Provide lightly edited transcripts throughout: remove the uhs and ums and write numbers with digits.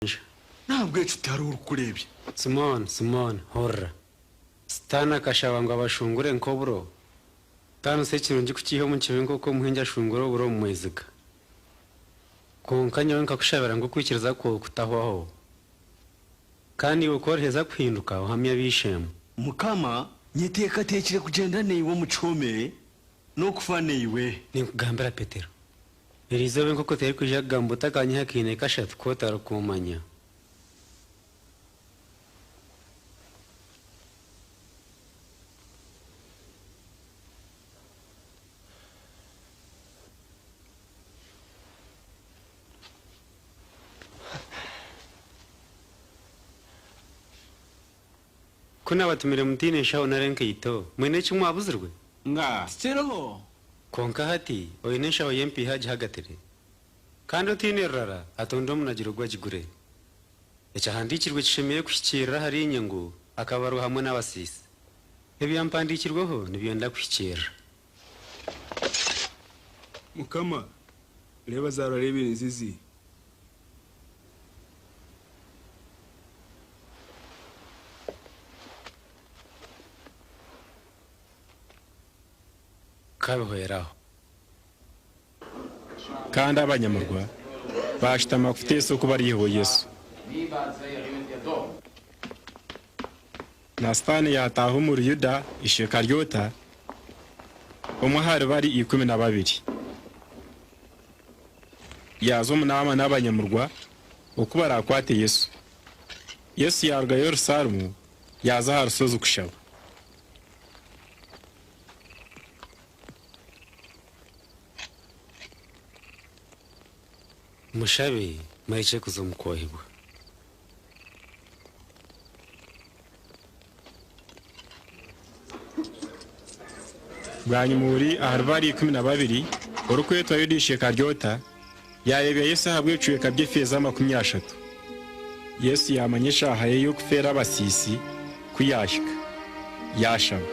Nyanja. N'ahabw'ekyo tihariho orikukureebya. Simooni, Simooni, hurira! Sitaane akashaba ngu abashungure nk'oburo. Taanusa ekirungi kukiiha omu kibi nk'oku omuhingi ashungura oburo omu mweziga. Kwonka nyowe nkakushabira ngu okwikiriza kwawe kutahwaho. Kandi iwe ku oriheza kuhinduka, ohamye ab'eishe-emwe. Mukama, nyeteekateekire kugyenda naiwe omu kihome n'okufa naiwe. Ninkugambira Petero, Eri izooba enkoko terikwija kugamba otakanyehakaine kashatu ku otarikummanya. Ku naabatumire mutaine nshaho nari enkaito, mwine eki mwabuzirwe? Ngaaha, tikiriho. Kwonka hati oine enshaho y'empiiha agihagatire, kandi otaine rurara atonde omunagiro gwe agigure. Ekyahandiikirwe kishemereire kuhikiirira ahariinye ngu, Akabarwa hamwe n'abasiisi. Ebyampandiikirweho nibyenda kuhikiirira. Mukama, reeba zaarurara ibiri nzizi. Kabihweraho. Kandi abanyamurwa baashutama kuteesa oku baraiheho Yesu. Na Sitaane yaataaha omuri Yuda Ishe-Karyota, omwe ahari bari 12. Yaaza omu naama n'abanyamurwa oku baraakwate Yesu. Yesu yaaruga Yerusaalemu, yaaza aha rushozi kushaba. Mushabe, murekye kuza omu kwohibwa. Bwanyima ori ahari bari 12, orikwetwa Yuda Ishe-Karyota, yaareebya Yesu ahabw'ebicweka by'efeeza 30. Yesu yaamanya eshaaha ye y'okufeera abasiisi ku yaahika, yaashaba.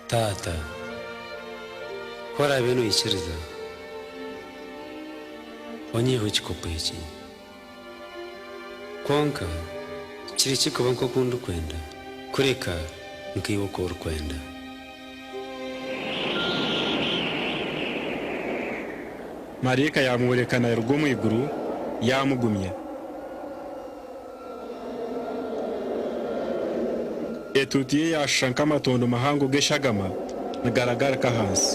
Taata, ku oraabe noikiriza, onyiheho ekikopo eki. Kwonka kirekye kuba nk'oku ndikwenda, kureka nkaiwe oku orikwenda. Maraika yaamworeka naaruga omu iguru, yaamugumya. Etuutu ye yaashusha nk'amatondo mahango g'eshagama nigaragarika ahansi.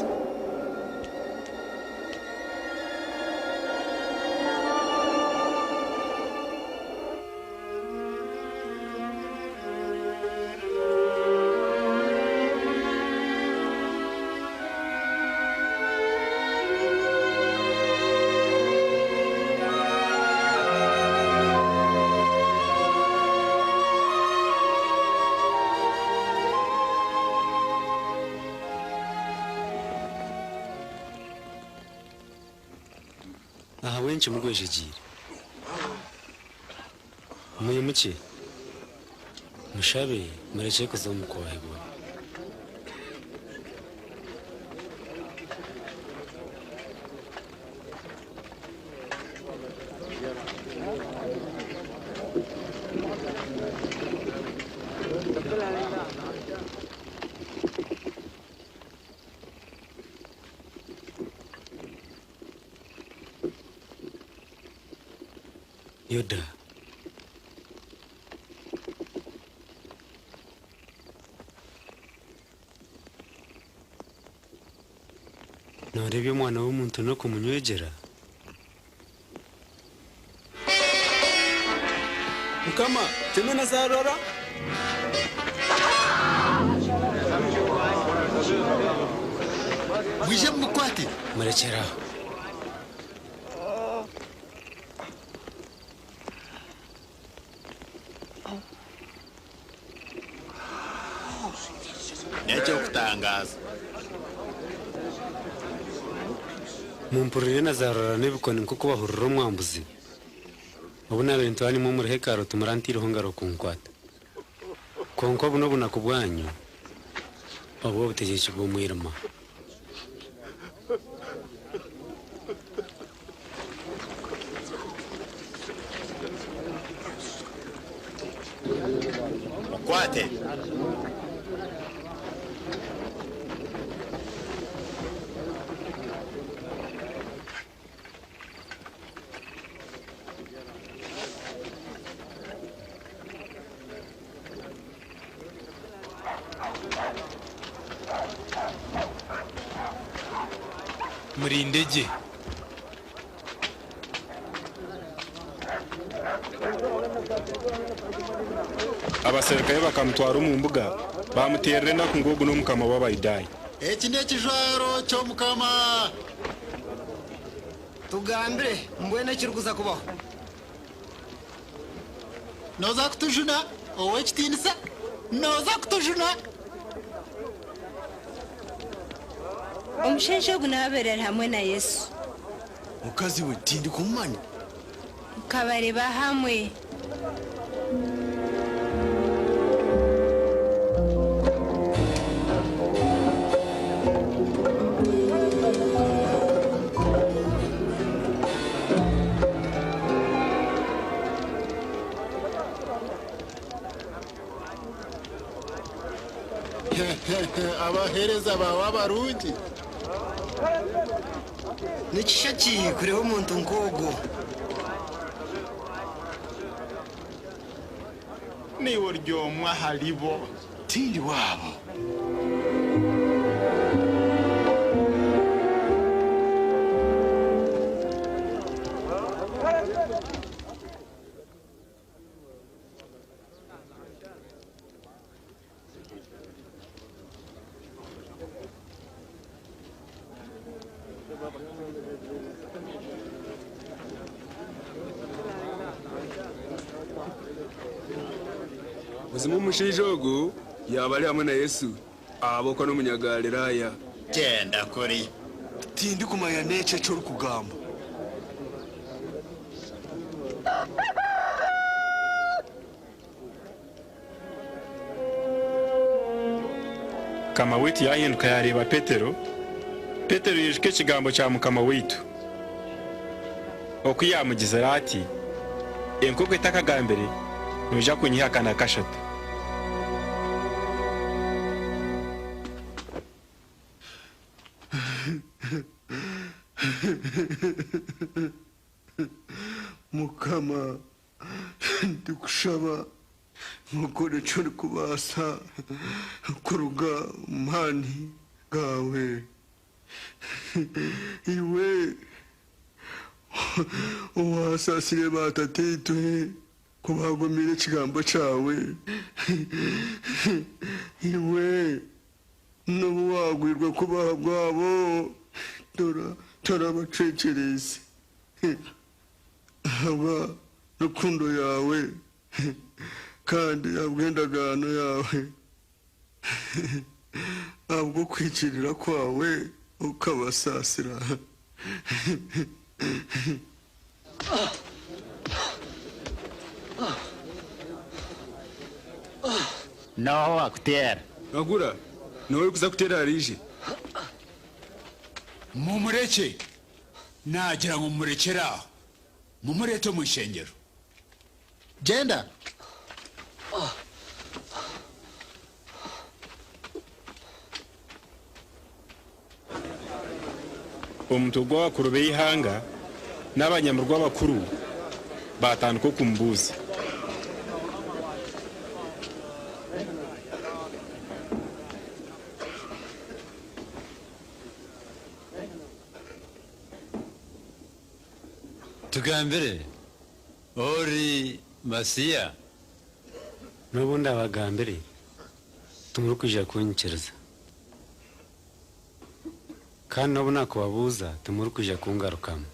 Ahabw'enki mugwejegyeire? Mwimukye, mushabe, murekye kuza omu kwohibwa. Yuda. Nooreebya Omwana w'omuntu n'okumunywegyera? Mukama, tema na zaarurara. Mwije mumukwate. Murekyere aho. N'eky'okutangaaza. Mumpurire na zaarurara n'ebikoni nk'oku bahurura omwambuzi. Obu naabaire nituura naimwe omuri hekalu timurantaireho ngaro kunkwata. Kwonka obu n'obunaku bwanyu obw'obutegyeki bw'omwirima. Mukwate! Murinde gye. Abaserukare bakamutwara omu mbuga, baamuteerera enaku ngu ogu n'omukama w'Abayudaaya. Eki n'ekijwaro ky'Omukama. Tugambire mbwenu ekirikuza kubaho. Nooza kutujuna, Ow'ekitiinisa? Nooza kutujuna? Omushaija ogu nawe abaire ari hamwe na Yesu. Mukazi we, tindikumumanya. Nkabareeba hamwe. Abaheereza baawe abarungi. Nikisha ki kureeba omuntu nk'ogwo? Naiwe ori omwe aharibo. Tindi waabo. Buzima omushaija ogu yaaba ari hamwe na Yesu, ahabw'okuba n'Omunyagalilaaya. Gyenda kuri. Tindikumanya n'ekyo eki orikugamba. Mukama waitu yaahinduka yaareeba Petero, Petero yaijuka ekigambo kya Mukama waitu, oku yaamugizire ati, Enkoko etakagambire, noija kunyehakana kashatu. Mukama, ndikushaba okore eki orikubaasa kuruga omu maani gaawe. Iwe owaasaasire baatataitwe ku baagomiire ekigambo kyawe, iwe n'obu waagwirwe kubaha bwabo, torabacwekyereize. Ahabwa rukundo yaawe kandi ahabw'endagaano yaawe, ahabw'okuhikiirira kwawe okabasaasira. N'oha owaakuteera? Agura, n'oha orikuza kuteera ahariije? Mumurekye! Naagira ngu mumurekyere aho. Mumureete omu ishengyero. Gyenda. Omutwe gw'abakuru b'eihanga n'abanyamurwa abakuru baatandika okumubuuza. Tugambire, ori Masiya? N'obu ndaabagambire, timurikwija kuunyikiriza. Kandi n'obu naakubabuuza, timurikwija kungarukamu.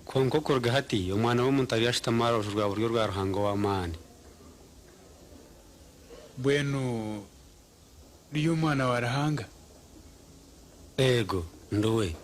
Kwonka okuruga hati, Omwana w'omuntu aryashutama aha rubaju rwa buryo rwa Ruhanga ow'amaani. Mbwenu ori omwana wa Ruhanga? Eego, ndi we.